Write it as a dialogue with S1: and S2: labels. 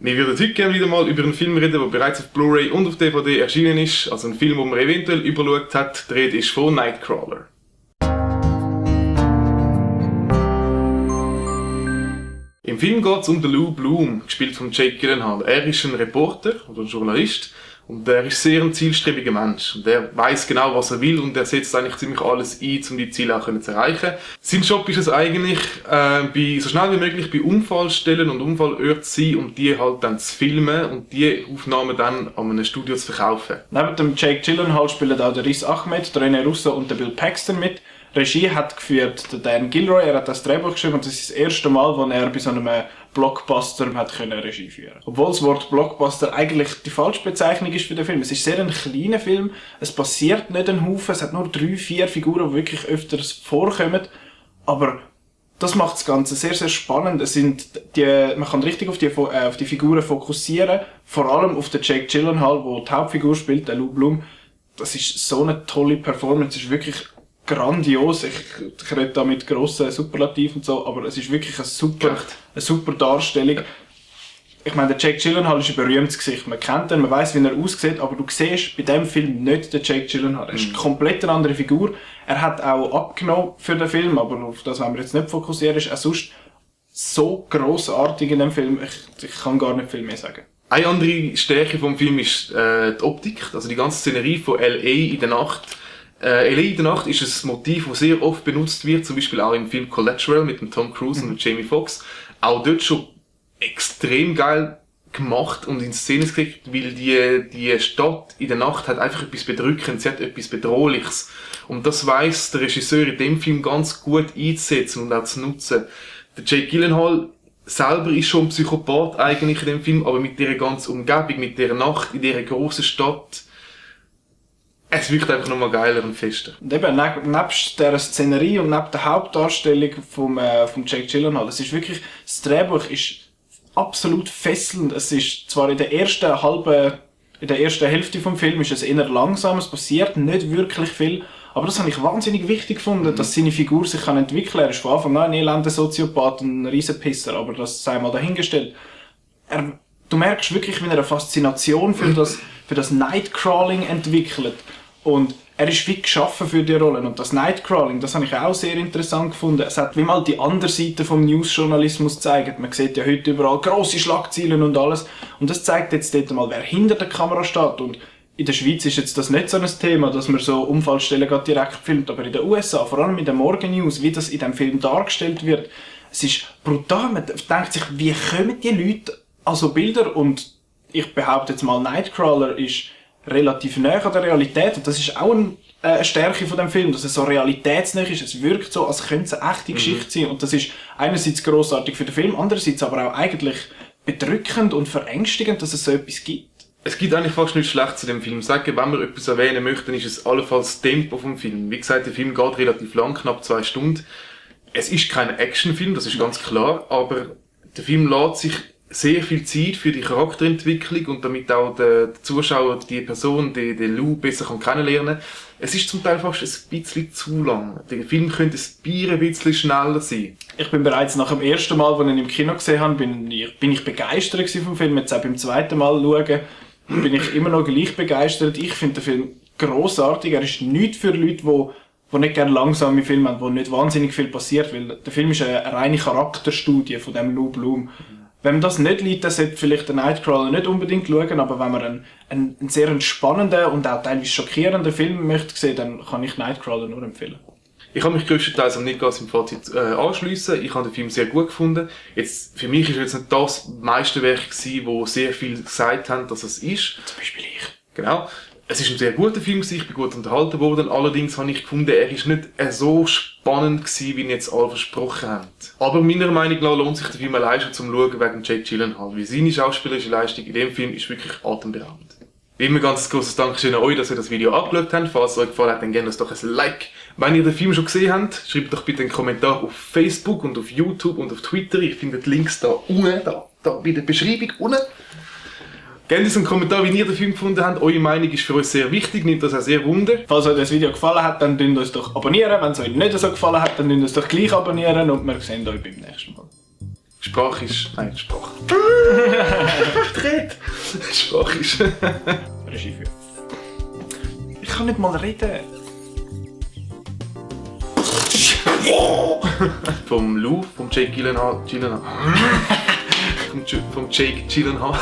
S1: Wir würden heute gerne wieder mal über einen Film reden, der bereits auf Blu-ray und auf DVD erschienen ist. Also ein Film, den man eventuell überschaut hat. Die Rede ist von Nightcrawler. Im Film geht es um den Lou Bloom, gespielt von Jake Gyllenhaal. Er ist ein Reporter oder ein Journalist und er ist sehr ein zielstrebiger Mensch. Und er weiß genau, was er will und er setzt eigentlich ziemlich alles ein, um die Ziele auch zu erreichen. Sein Job ist es eigentlich, so schnell wie möglich bei Unfallstellen und Unfallorten zu sein und die halt dann zu filmen und die Aufnahmen dann an einem Studio zu verkaufen.
S2: Neben dem Jake Gyllenhaal spielen auch der Riz Ahmed, der René Russo und der Bill Paxton mit. Regie hat geführt der Dan Gilroy, er hat das Drehbuch geschrieben und das ist das erste Mal, wo er bei so einem Blockbuster hat Regie führen konnte. Obwohl das Wort Blockbuster eigentlich die falsche Bezeichnung ist für den Film. Es ist sehr ein kleiner Film, es passiert nicht ein Haufen, es hat nur 3-4 Figuren, die wirklich öfters vorkommen, aber das macht das Ganze sehr, sehr spannend. Man kann richtig auf die Figuren fokussieren, vor allem auf den Jake Gyllenhaal, der die Hauptfigur spielt, der Lou Bloom. Das ist so eine tolle Performance, es ist wirklich grandios. Ich rede da mit grossen Superlativen und so, aber es ist wirklich eine super Darstellung. Ich meine, der Jake Gyllenhaal ist ein berühmtes Gesicht. Man kennt ihn, man weiss, wie er aussieht, aber du siehst bei diesem Film nicht den Jake Gyllenhaal. Er ist eine komplett andere Figur. Er hat auch abgenommen für den Film, aber auf das wollen wir jetzt nicht fokussieren. Er ist auch sonst so grossartig in dem Film. Ich kann gar nicht viel mehr sagen.
S1: Eine andere Stärke vom Film ist die Optik, also die ganze Szenerie von L.A. in der Nacht. L.A. in der Nacht ist ein Motiv, das sehr oft benutzt wird, zum Beispiel auch im Film Collateral mit dem Tom Cruise und Jamie Foxx. Auch dort schon extrem geil gemacht und in Szene gekriegt, weil die Stadt in der Nacht hat einfach etwas Bedrückendes, sie hat etwas Bedrohliches. Und das weiss der Regisseur in dem Film ganz gut einzusetzen und auch zu nutzen. Der Jake Gyllenhaal selber ist schon ein Psychopath eigentlich in dem Film, aber mit dieser ganzen Umgebung, mit dieser Nacht in dieser grossen Stadt, es wirkt einfach nochmal geiler und fester.
S2: Und eben, nebst dieser Szenerie und neben der Hauptdarstellung vom Jake Gyllenhaal, es ist wirklich, das Drehbuch ist absolut fesselnd. Es ist zwar in der ersten Hälfte vom Film ist es eher langsam, es passiert nicht wirklich viel, aber das habe ich wahnsinnig wichtig gefunden, dass seine Figur sich entwickeln kann. Er ist von Anfang an ein elender Soziopath und ein Riesenpisser, aber das sei mal dahingestellt. Du merkst wirklich, wie er eine Faszination für das Nightcrawling entwickelt. Und er ist wie geschaffen für die Rollen. Und das Nightcrawling, das habe ich auch sehr interessant gefunden. Es hat wie mal die andere Seite vom Newsjournalismus gezeigt. Man sieht ja heute überall grosse Schlagzeilen und alles. Und das zeigt jetzt dort mal, wer hinter der Kamera steht. Und in der Schweiz ist jetzt das nicht so ein Thema, dass man so Unfallstellen direkt filmt. Aber in den USA, vor allem in den Morgen News, wie das in diesem Film dargestellt wird, es ist brutal. Man denkt sich, wie kommen die Leute an so Bilder? Und ich behaupte jetzt mal, Nightcrawler ist relativ nahe an der Realität. Und das ist auch eine Stärke von dem Film, dass es so realitätsnah ist. Es wirkt so, als könnte es eine echte Geschichte sein. Und das ist einerseits grossartig für den Film, andererseits aber auch eigentlich bedrückend und verängstigend, dass es so etwas gibt.
S1: Es gibt eigentlich fast nichts schlecht zu dem Film. Sagen, wenn wir etwas erwähnen möchten, ist es allenfalls das Tempo vom Film. Wie gesagt, der Film geht relativ lang, knapp 2 Stunden. Es ist kein Actionfilm, das ist ganz klar, aber der Film lässt sich sehr viel Zeit für die Charakterentwicklung und damit auch der Zuschauer die Person, den Lou, besser kennenlernen kann. Es ist zum Teil fast ein bisschen zu lang. Der Film könnte ein bisschen schneller sein.
S2: Ich bin bereits nach dem ersten Mal, als ich ihn im Kino gesehen habe, bin ich begeistert vom Film. Jetzt auch beim zweiten Mal schauen, bin ich immer noch gleich begeistert. Ich finde den Film grossartig. Er ist nichts für Leute, die nicht gerne langsame Filme haben, wo nicht wahnsinnig viel passiert, weil der Film ist eine reine Charakterstudie von dem Lou Bloom. Wenn man das nicht liebt, dann sollte vielleicht den Nightcrawler nicht unbedingt schauen, aber wenn man einen sehr entspannenden und auch teilweise schockierenden Film möchte sehen, dann kann ich Nightcrawler nur empfehlen.
S1: Ich habe mich größtenteils am Nickgas im Fazit anschliessen. Ich habe den Film sehr gut gefunden. Jetzt, für mich ist jetzt nicht das Meisterwerk gewesen, wo sehr viel gesagt haben, dass es ist.
S2: Zum Beispiel ich.
S1: Genau. Es ist ein sehr guter Film gewesen, ich bin gut unterhalten worden. Allerdings habe ich gefunden, er ist nicht so spannend gewesen, wie ihn jetzt alle versprochen haben. Aber meiner Meinung nach lohnt sich der Film allein schon zum Schauen wegen Jake Gyllenhaal, weil seine schauspielerische Leistung in dem Film ist wirklich atemberaubend. Wie immer ganz grosses Dankeschön an euch, dass ihr das Video angeschaut habt. Falls es euch gefallen hat, dann gebt uns doch ein Like. Wenn ihr den Film schon gesehen habt, schreibt doch bitte einen Kommentar auf Facebook und auf YouTube und auf Twitter. Ihr findet die Links da unten, da bei der Beschreibung unten. Gebt uns einen Kommentar, wie ihr den Film gefunden habt. Eure Meinung ist für uns sehr wichtig, nimmt das auch sehr Wunder.
S2: Falls euch das Video gefallen hat, dann könnt uns doch abonnieren. Wenn es euch nicht so gefallen hat, dann könnt uns doch gleich abonnieren und wir sehen euch beim nächsten Mal.
S1: Sprache ist... Nein, Sprache. Sprache ist.
S2: Regieführer. Ich kann nicht mal reden.
S1: Vom Lou, vom Jake Gyllenhaal. Vom Jake Gyllenhaal.